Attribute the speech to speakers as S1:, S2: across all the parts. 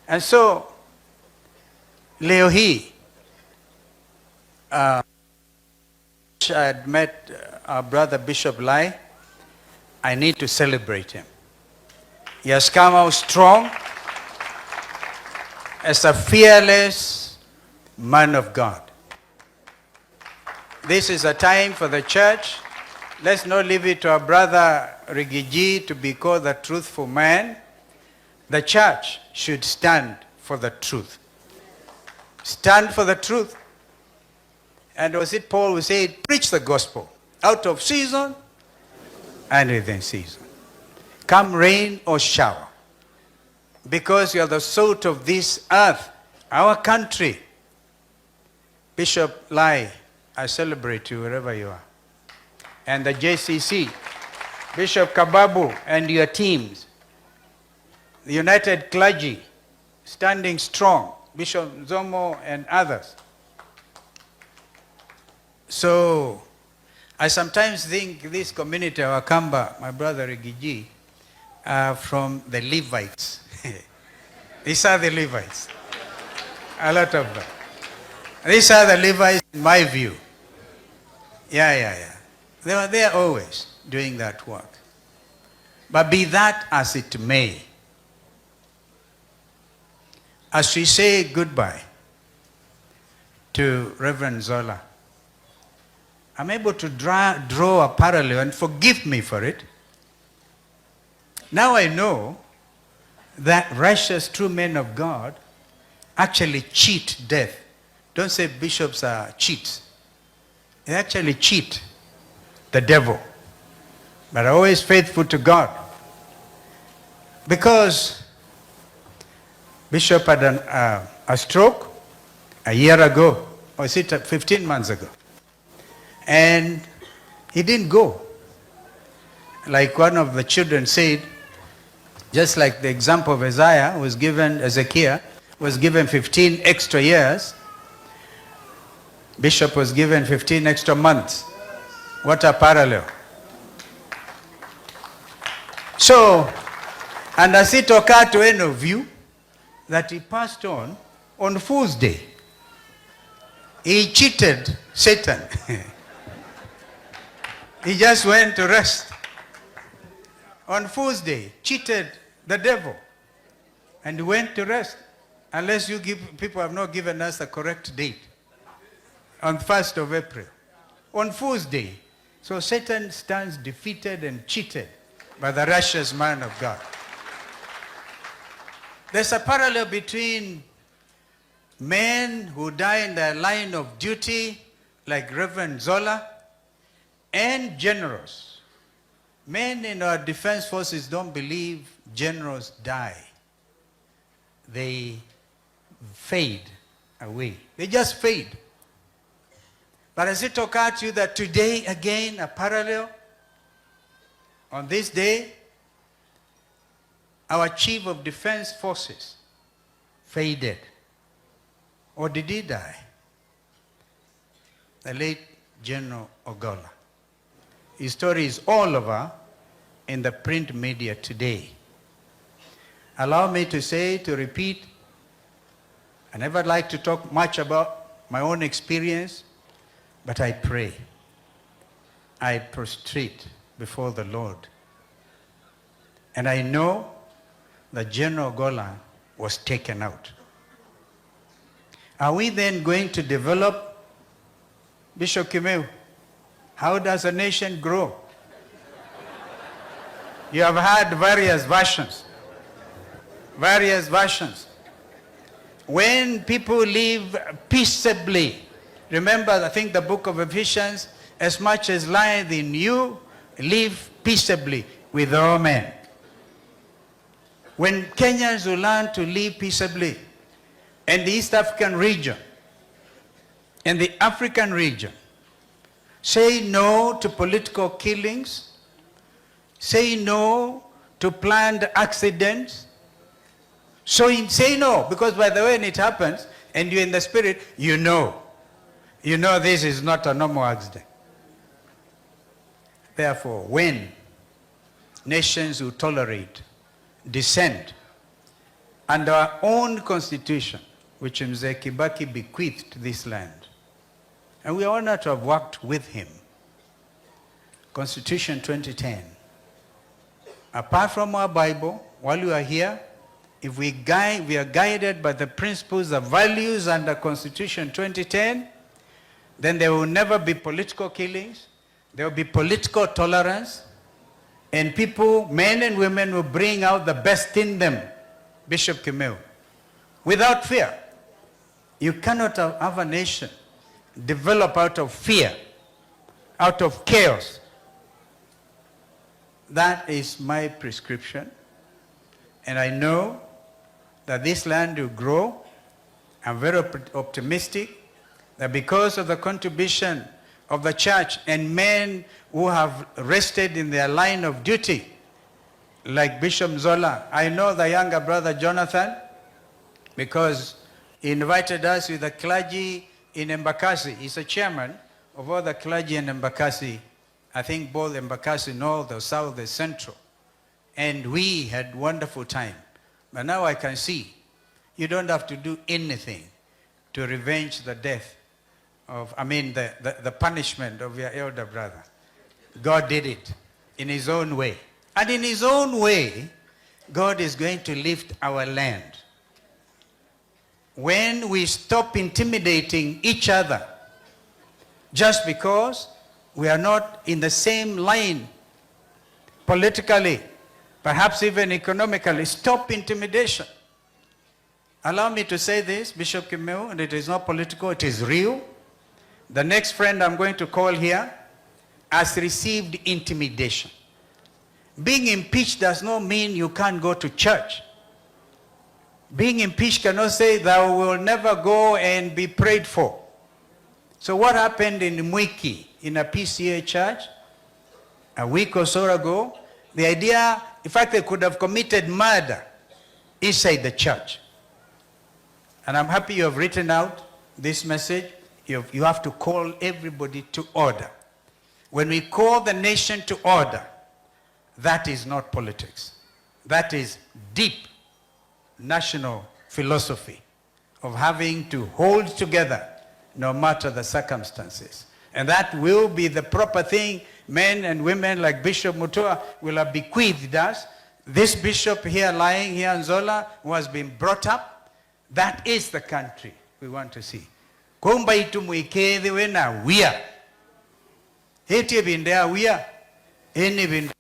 S1: And so leo hii I had met our brother Bishop Lai. I need to celebrate him. He has come out strong as a fearless man of God. This is a time for the church. Let's not leave it to our brother Riggy G to be called the truthful man. The church should stand for the truth. Stand for the truth. And was it Paul who said, "Preach the gospel out of season and within season. Come rain or shower." Because you are the salt of this earth, our country. Bishop Lai, I celebrate you wherever you are. And the JCC, Bishop Kababu and your teams, the United Clergy, standing strong, Bishop Zomo and others. So, I sometimes think this community of Akamba, my brother Riggy G, are from the Levites. These are the Levites. A lot of them. These are the Levites in my view. Yeah. They were there always doing that work. But be that as it may, as we say goodbye to Reverend Zola, I'm able to draw a parallel, and forgive me for it. Now I know that righteous true men of God actually cheat death. Don't say bishops are cheats. They actually cheat the devil, but are always faithful to God. Because Bishop had a stroke a year ago, or is it 15 months ago? And he didn't go. Like one of the children said, just like the example of Isaiah was given, Ezekiel was given 15 extra years, Bishop was given 15 extra months. What a parallel. So, and does it occur to any of you that he passed on Fool's Day? He cheated Satan. He just went to rest. On Fool's Day, cheated the devil and went to rest. Unless you give, people have not given us the correct date. On 1st of April. On Fool's Day. So Satan stands defeated and cheated by the righteous man of God. There's a parallel between men who die in their line of duty, like Reverend Zola, and generals. Men in our defense forces don't believe generals die. They fade away. They just fade. But has it occurred to you that today, again, a parallel? On this day, our chief of defense forces faded. Or did he die? The late General Ogolla. His story is all over in the print media today. Allow me to say, to repeat, I never like to talk much about my own experience, but I pray. I prostrate before the Lord. And I know that General Ogolla was taken out. Are we then going to develop, Bishop Kimeu? How does a nation grow? You have had various versions. Various versions. When people live peaceably, remember, I think the book of Ephesians, "As much as lieth in you, live peaceably with all men." When Kenyans will learn to live peaceably, in the East African region, in the African region, say no to political killings, say no to planned accidents. So say no, because by the way, when it happens, and you're in the spirit, you know. You know this is not a normal accident. Therefore, when nations who tolerate dissent And our own constitution, which Mzee Kibaki bequeathed this land. And we are honored to have worked with him. Constitution 2010. Apart from our Bible, while we are here, if we are guided by the principles, the values under Constitution 2010, then there will never be political killings, there will be political tolerance, and people, men and women, will bring out the best in them, Bishop Kimeu, without fear. You cannot have a nation develop out of fear, out of chaos. That is my prescription. And I know that this land will grow. I'm very optimistic that because of the contribution of the church and men who have rested in their line of duty, like Bishop Zola. I know the younger brother Jonathan because he invited us with the clergy in Embakasi. He's a chairman of all the clergy in Embakasi. I think both Embakasi North, the South, the Central. And we had wonderful time. But now I can see you don't have to do anything to revenge the death of, I mean, the punishment of your elder brother. God did it in his own way. And in his own way, God is going to lift our land. When we stop intimidating each other just because we are not in the same line politically, perhaps even economically, stop intimidation. Allow me to say this, Bishop Kimeu, and it is not political, it is real. The next friend I'm going to call here has received intimidation. Being impeached does not mean you can't go to church. Being impeached cannot say thou will never go and be prayed for. So what happened in Mwiki, in a PCEA church, a week or so ago, the idea, in fact, they could have committed murder inside the church. And I'm happy you have written out this message. You have to call everybody to order. When we call the nation to order, that is not politics. That is deep national philosophy of having to hold together no matter the circumstances. And that will be the proper thing men and women like Bishop Mutua will have bequeathed us. This bishop here lying here in Zola, who has been brought up, that is the country we want to see. Kumba itu mwikethiwe na wia. Eti bindea wia. Eni bindea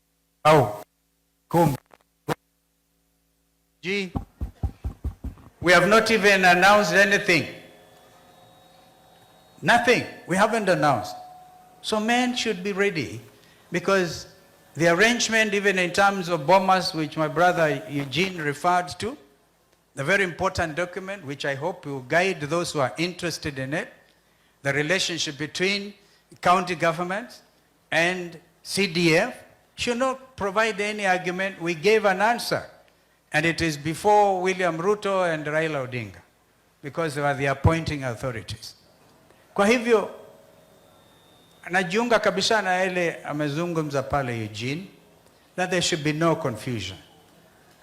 S1: au. Kumba. G. We have not even announced anything. Nothing. We haven't announced. So men should be ready, because the arrangement, even in terms of Bomas, which my brother Eugene referred to, the very important document, which I hope will guide those who are interested in it, the relationship between county governments and CDF, should not provide any argument. We gave an answer, and it is before William Ruto and Raila Odinga, because they were the appointing authorities. Kwa hivyo najiunga kabisa na ile amezungumza pale Eugene, that there should be no confusion.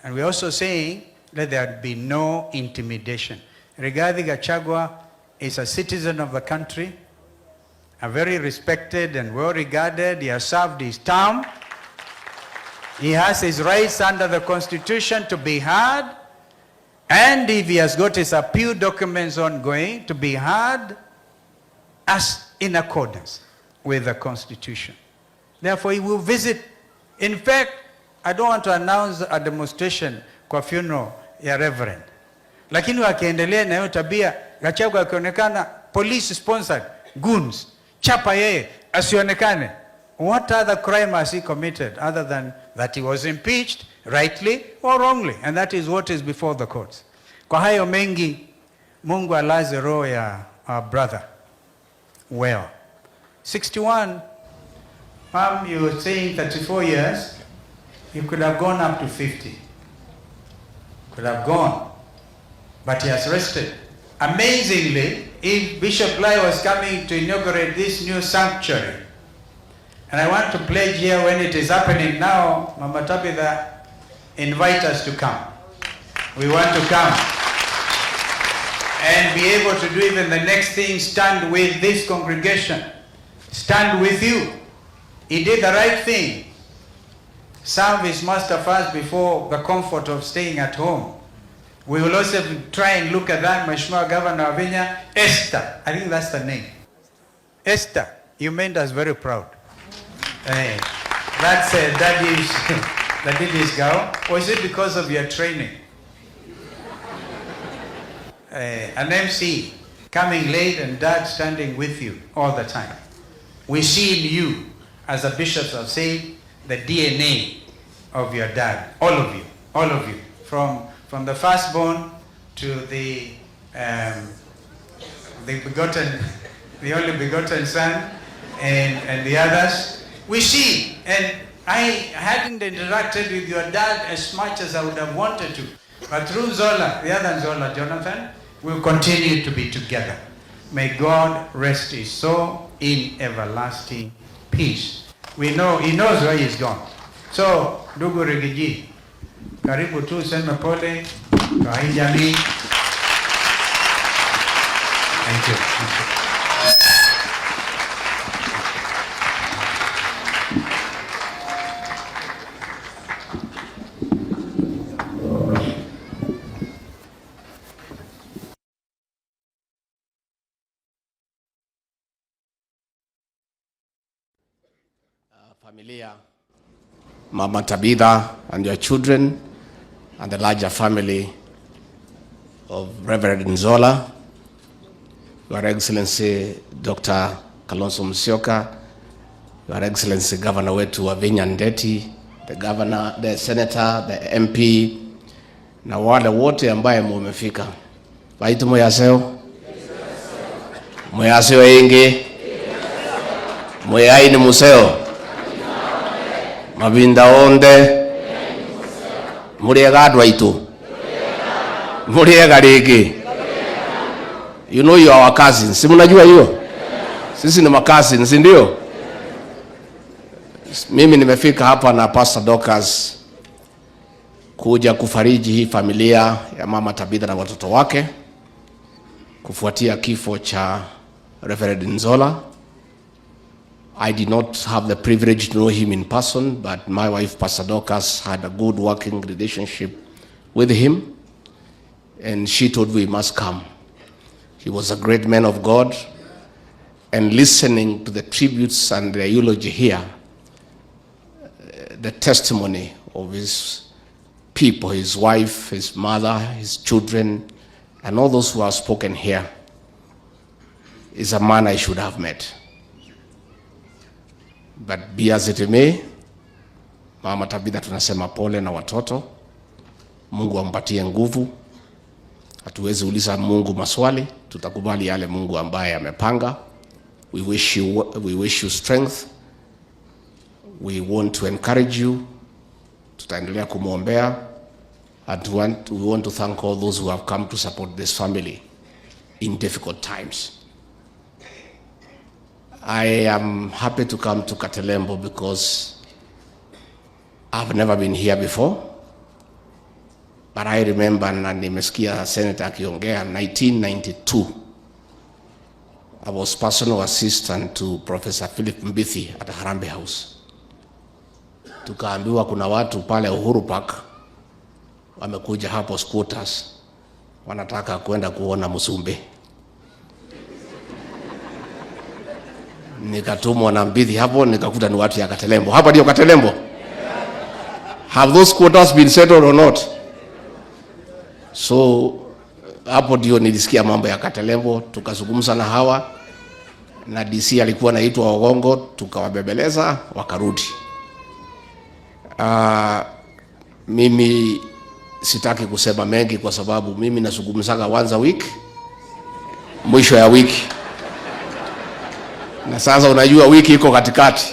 S1: And we're also saying let there be no intimidation. Rigathi Gachagua is a citizen of the country, a very respected and well regarded. He has served his term. He has his rights under the Constitution to be heard. And if he has got his appeal documents ongoing, to be heard as in accordance with the Constitution. Therefore, he will visit. In fact, I don't want to announce a demonstration kwa funeral ya Reverend, lakini wakiendelea na hiyo tabia, Gachagua akionekana police sponsored goons, chapa yeye asionekane. What other crime has he committed other than that he was impeached, rightly or wrongly? And that is what is before the courts. Kwa hayo mengi, Mungu alaze roho ya our brother well. 61, Mom, you were saying 34 years, you could have gone up to 50. Could have gone. But he has rested. Amazingly, if Bishop Lai was coming to inaugurate this new sanctuary, and I want to pledge here when it is happening now, Mama Tabitha, invite us to come. We want to come and be able to do even the next thing, stand with this congregation, stand with you. He did the right thing. Serve his master first before the comfort of staying at home. We will also try and look at that, Mheshimiwa Governor Wavinya. Esther, I think that's the name. Esther, you made us very proud. Hey, that's daddy's, daddy's girl. Or is it because of your training? An MC coming late and dad standing with you all the time. We see in you, as the bishops have said, the DNA of your dad. All of you, all of you. From the firstborn to the begotten, the only begotten son, and the others. We see, and I hadn't interacted with your dad as much as I would have wanted to. But through Zola, the other Zola, Jonathan, we'll continue to be together. May God rest his soul in everlasting peace. We know, he knows where he's gone. So, ndugu Riggy G, karibu tu useme pole kwa hii jamii. Thank you. Thank you.
S2: Familia, Mama Tabitha and your children, and the larger family of Reverend Nzola, Your Excellency Dr. Kalonzo Musyoka, Your Excellency Governor wetu Wavinya Ndeti, the governor, the senator, the MP, na wale wote ambaye mumefika. Baitu muyaseo? Muyaseo ingi? Muyaini museo? Mavinda onde? Muriega andu aitu? Muriega ringi? You know you are our cousins. Si mnajua hiyo? Sisi ni cousins, si ndio? Mimi nimefika hapa na Pastor Dorcas kuja kufariji hii familia ya Mama Tabitha na watoto wake kufuatia kifo cha Reverend Nzola. I did not have the privilege to know him in person, but my wife, Pastor Dorcas, had a good working relationship with him, and she told me we must come. He was a great man of God, and listening to the tributes and the eulogy here, the testimony of his people, his wife, his mother, his children, and all those who have spoken here, is a man I should have met. But be as it may, Mama Tabitha tunasema pole na watoto. Mungu ampatie nguvu. Hatuwezi uliza Mungu maswali, tutakubali yale Mungu ambaye amepanga. We wish you strength. We want to encourage you. Tutaendelea kumwombea. And we want to thank all those who have come to support this family in difficult times. I am happy to come to Katelembo because I've never been here before. But I remember, na nimesikia senator akiongea, 1992 I was personal assistant to Professor Philip Mbithi at Harambee House. Tukaambiwa kuna watu pale Uhuru Park wamekuja hapo squatters, wanataka kwenda kuona Musumbe. Nikatumwa na Mbithi hapo, nikakuta ni watu ya Katelembo. Hapa ndio Katelembo. Have those squatters been settled or not? So hapo ndio nilisikia mambo ya Katelembo, tukazungumza na hawa na DC alikuwa anaitwa Ogongo, tukawabebeleza wakarudi. Mimi sitaki kusema mengi kwa sababu mimi nazungumzaga once a week, mwisho ya wiki, na sasa unajua wiki iko katikati.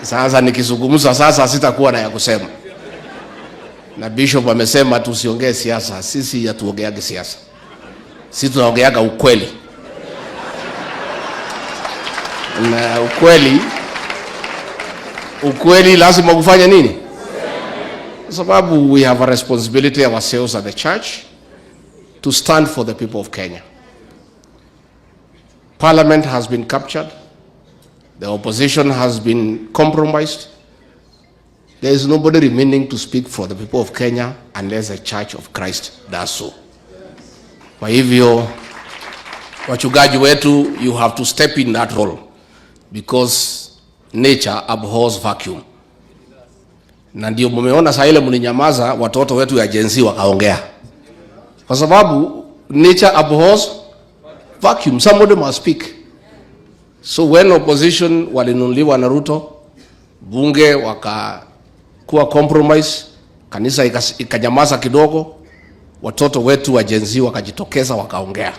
S2: Sasa nikizungumza sasa sitakuwa na ya kusema, na bishop amesema tusiongee siasa. Sisi hatuongeage siasa, sisi tunaongeaga ukweli, na ukweli lazima kufanya nini? Kwa sababu we have a responsibility ourselves at the church to stand for the people of Kenya. Parliament has been captured. The opposition has been compromised. There is nobody remaining to speak for the people of Kenya unless the Church of Christ does so. Kwa hivyo, wachungaji wetu, you have to step in that role because nature abhors vacuum. Na ndio mumeona saa ile mlinyamaza, watoto wetu ya Gen Z wakaongea, kwa sababu nature abhors vacuum. Somebody must speak. So when opposition walinunuliwa na Ruto, bunge wakakuwa compromise, kanisa ikanyamaza kidogo, watoto wetu wa Gen Z wakajitokeza, wakaongea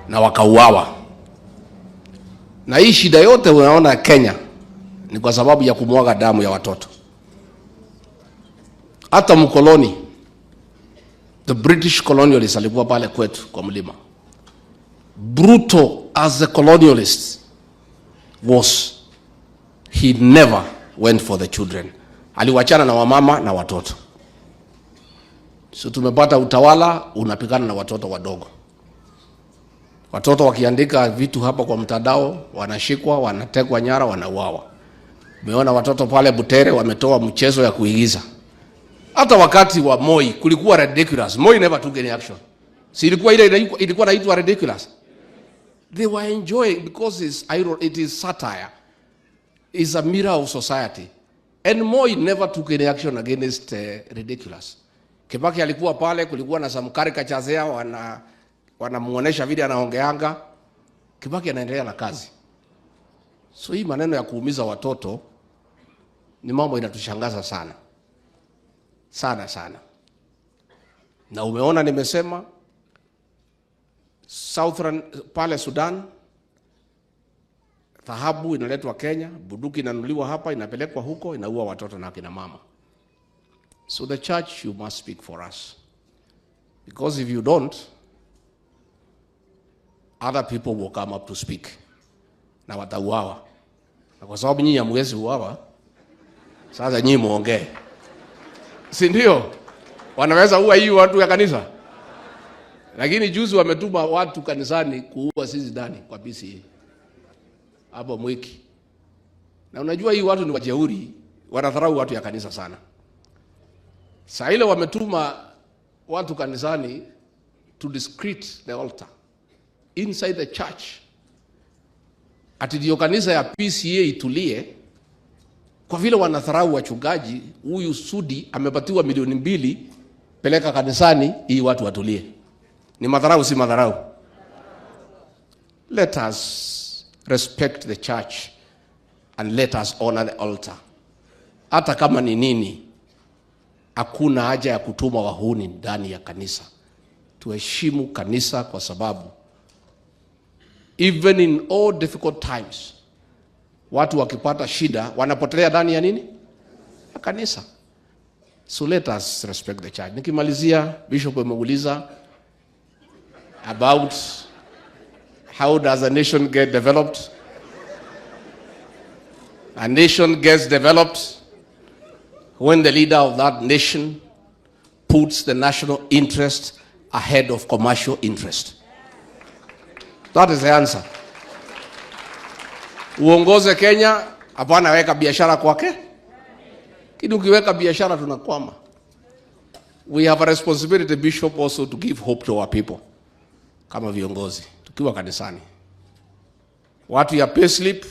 S2: na wakauawa. Na hii shida yote unaona Kenya ni kwa sababu ya kumwaga damu ya watoto. Hata mkoloni, the British colonialist, alikuwa pale kwetu kwa mlima. Brutal as the colonialist was, he never went for the children. Aliwachana na wamama na watoto. So tumepata utawala unapigana na watoto wadogo. Watoto wakiandika vitu hapa kwa mtandao wanashikwa, wanatekwa nyara, wanauawa. Umeona watoto pale Butere wametoa mchezo ya kuigiza. Hata wakati wa Moi kulikuwa ridiculous. Moi never took any action. Si ilikuwa ile ilikuwa inaitwa ridiculous. They were enjoying because it is satire. It's a mirror of society. And Moi never took any action against ridiculous. Kibaki alikuwa pale, kulikuwa na some caricatures there, wanamuonesha vile anaongeanga. Kibaki anaendelea na kazi. So hii maneno ya kuumiza watoto ni mambo inatushangaza sana sana sana, na umeona nimesema Southern pale Sudan, dhahabu inaletwa Kenya, bunduki inanunuliwa hapa, inapelekwa huko, inaua watoto na akina mama. So the church, you must speak for us, because if you don't, other people will come up to speak na watauawa, na kwa sababu nyinyi hamwezi uawa, sasa nyinyi muongee, si ndio? Wanaweza ua hii watu ya kanisa, lakini juzi wametuma watu kanisani kuua sisi ndani kwa PCEA hapo Mwiki. Na unajua hii watu ni wajeuri, wanadharau watu ya kanisa sana. Saa ile wametuma watu kanisani to desecrate the altar inside the church, ati ndio kanisa ya PCEA itulie, kwa vile wanadharau wachungaji. Huyu Sudi amepatiwa milioni 2, peleka kanisani ili watu watulie. Ni madharau, si madharau? Let us respect the church and let us honor the altar. Hata kama ni nini, hakuna haja ya kutuma wahuni ndani ya kanisa. Tuheshimu kanisa kwa sababu even in all difficult times, watu wakipata shida wanapotelea ndani ya nini? Ya kanisa. So let us respect the church. Nikimalizia, Bishop ameuliza about how does a nation get developed? A nation gets developed when the leader of that nation puts the national interest ahead of commercial interest. That is the answer. Uongoze Kenya, hapana weka biashara kwake. Lakini ukiweka biashara tunakwama. We have a responsibility, Bishop, also to give hope to our people. Kama viongozi tukiwa kanisani, watu ya payslip,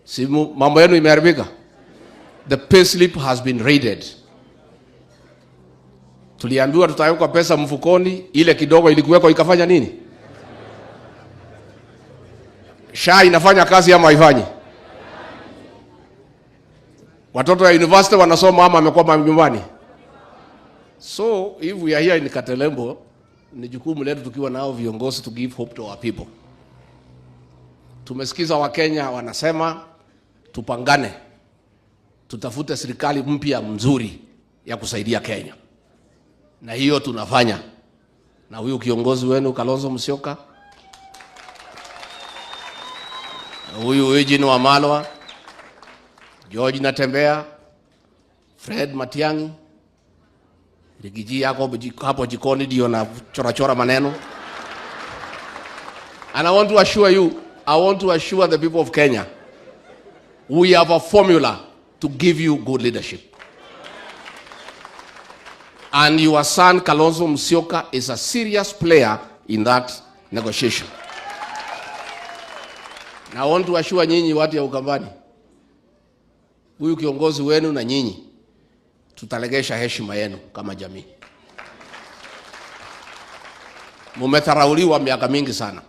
S2: simu mambo yenu imeharibika. The payslip has been raided. Tuliambiwa tutawekwa pesa mfukoni, ile kidogo ilikuwekwa ikafanya nini? SHA inafanya kazi ama haifanyi? Watoto wa university wanasoma ama wamekwama nyumbani? So if we are here in Katelembo, ni jukumu letu tukiwa nao viongozi to give hope to our people. Tumesikiza Wakenya wanasema tupangane, tutafute serikali mpya mzuri ya kusaidia Kenya, na hiyo tunafanya na huyu kiongozi wenu Kalonzo Musyoka, huyu Eugene Wamalwa, George Natembeya. Fred Matiang'i, Riggy G yako hapo jikoni ndio na chora chora maneno. And I want to assure you, I want to assure the people of Kenya, we have a formula to give you good leadership. And your son Kalonzo Musyoka is a serious player in that negotiation. Na I want to assure nyinyi watu ya Ukambani, huyu kiongozi wenu na nyinyi tutaregesha heshima yenu kama jamii. Mumetharauliwa miaka mingi sana,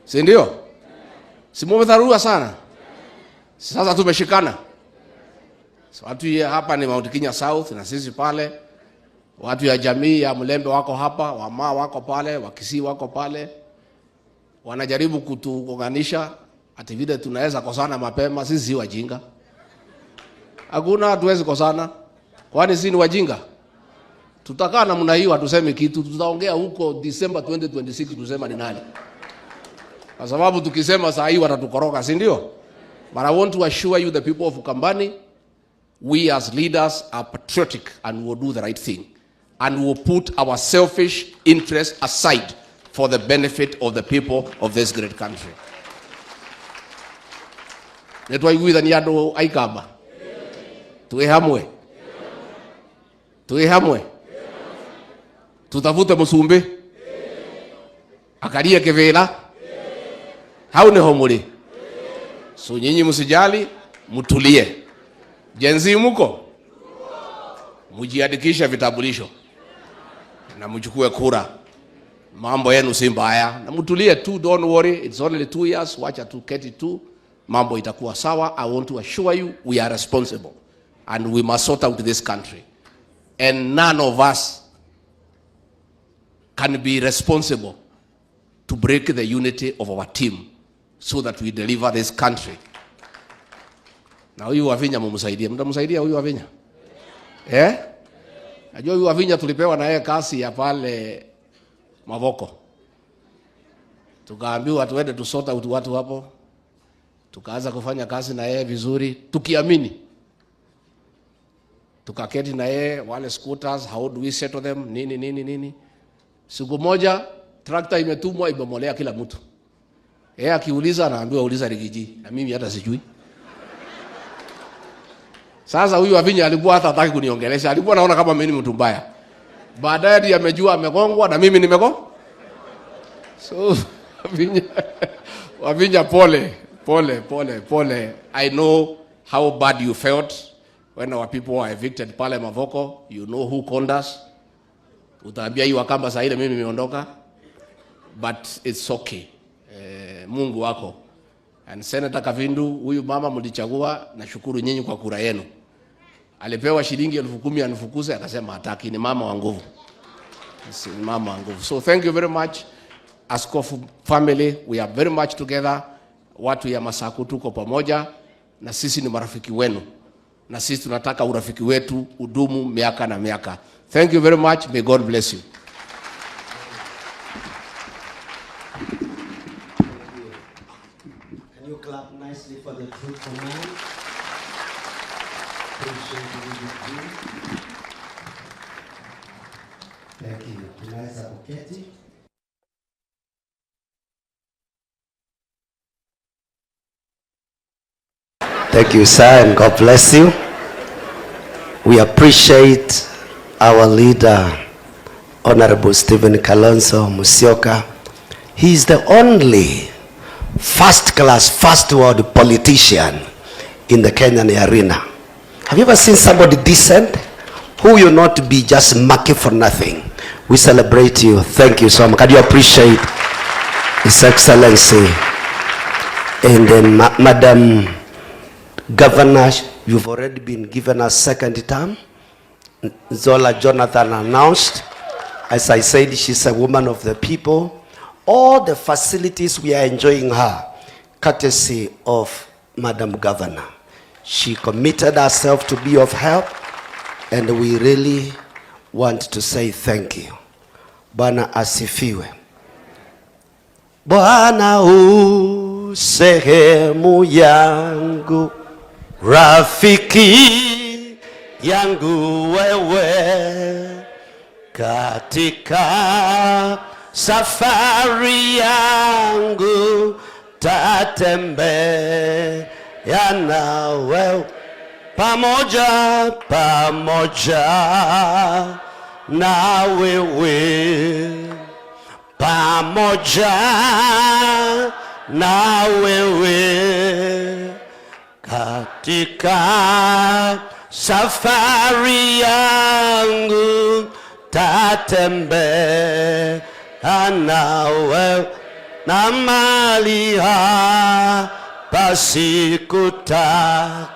S2: si ndio? Si mumetharauliwa sana? Sasa tumeshikana. So watu ya hapa ni Mount Kenya South na sisi pale, watu ya jamii ya Mulembe wako hapa, Wamaa wako pale, Wakisii wako pale, wanajaribu kutuunganisha ati vile tunaweza kosana mapema. Sisi si wajinga, hakuna, hatuwezi kosana. Kwani sisi ni wajinga? Tutakaa namna hiyo, hatusemi kitu, tutaongea huko December 2026 tusema ni nani, kwa sababu tukisema saa hii watatukoroga, si ndio? But I want to assure you the people of Ukambani, we as leaders are patriotic and will do the right thing and will put our selfish interests aside for the benefit of the people of this great country. Nitwaiguithania andu aikamba twi hamwe, twi hamwe, tutafute musumbi akarie kivira hau niho muri. So nyinyi msijali, mtulie. Gen Z muko, mujiandikishe vitambulisho na mchukue kura. Mambo yenu si mbaya, na mtulie tu, don't worry, it's only 2 years. Wacha tu keti tu, mambo itakuwa sawa. I want to assure you we are responsible and we must sort out this country, and none of us can be responsible to break the unity of our team so that we deliver this country. Na huyu Wavinya mumsaidie, mtamsaidia huyu Wavinya, eh? Najua huyu Wavinya tulipewa na yeye kazi ya pale Mavoko, tukaambiwa tuende tusort out watu hapo, tukaanza kufanya kazi na yeye vizuri, tukiamini, tukaketi na yeye wale squatters, how do we settle them, nini nini nini. Siku moja trakta imetumwa ibomolea kila mtu. Yeye akiuliza anaambiwa uliza Riggy G, na mimi hata sijui. Sasa huyu Wavinya alikuwa hata hataki kuniongelesha, alikuwa anaona kama mimi ni mtu mbaya. Baadaye ndiye amejua amegongwa na mimi nimego. So Wavinya, Wavinya, pole pole pole pole. I know how bad you felt when our people were evicted pale Mavoko. You know who conned us. Utaambia hii Wakamba saa ile mimi nimeondoka, but it's okay. Mungu wako. And Senator Kavindu, huyu mama mlichagua, nashukuru nyinyi kwa kura yenu. Alipewa shilingi 10,000 anifukuze, akasema hataki. Ni mama wa nguvu, ni mama wa nguvu. So thank you very much Askofu family, we are very much together. Watu ya Masaku tuko pamoja, na sisi ni marafiki wenu, na sisi tunataka urafiki wetu udumu miaka na miaka. Thank you very much. May God bless you.
S3: Thank you. Can you clap nicely for the truthful man? Appreciate you. Thank you. Tunaweza kuketi. Thank you, sir, and God bless you. We appreciate our leader, Honorable Stephen Kalonzo Musyoka. He is the only first class, first world politician in the Kenyan arena. Have you ever seen somebody decent who will not be just mucky for nothing? We celebrate you. Thank you so much. Can you appreciate His Excellency? And then, Madam Governor, you've already been given a second term. Zola Jonathan announced. As I said, she's a woman of the people. All the facilities we are enjoying her, courtesy of Madam Governor. She committed herself to be of help, and we really want to say thank you. Bwana asifiwe. Bwana u sehemu yangu, rafiki Yangu wewe katika safari yangu, tatembea na wewe pamoja, pamoja na wewe, pamoja na wewe katika safari yangu, tatembea na wewe na mali hapa sikutaka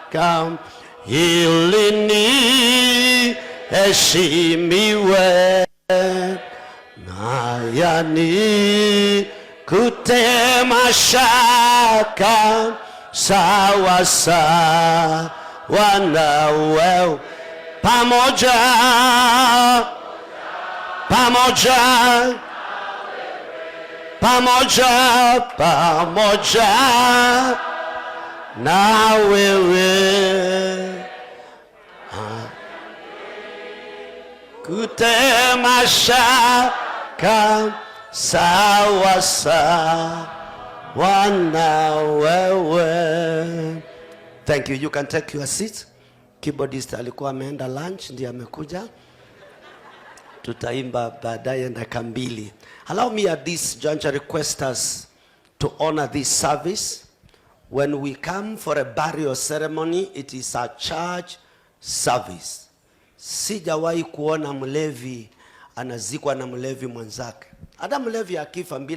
S3: ili niheshimiwe na yani kutema shaka, sawa sawa na wewe, pamoja, pamoja, pamoja, pamoja na wewe kutema shaka, sawa sawa na wewe. Thank you. You can take your seat. Keyboardist alikuwa ameenda lunch, ndiye amekuja. Tutaimba baadaye dakika 2. Allow me at this juncture request us to honor this service. When we come for a burial ceremony, it is a church service. Sijawahi kuona mlevi anazikwa na mlevi mwenzake. Hata mlevi akifa bila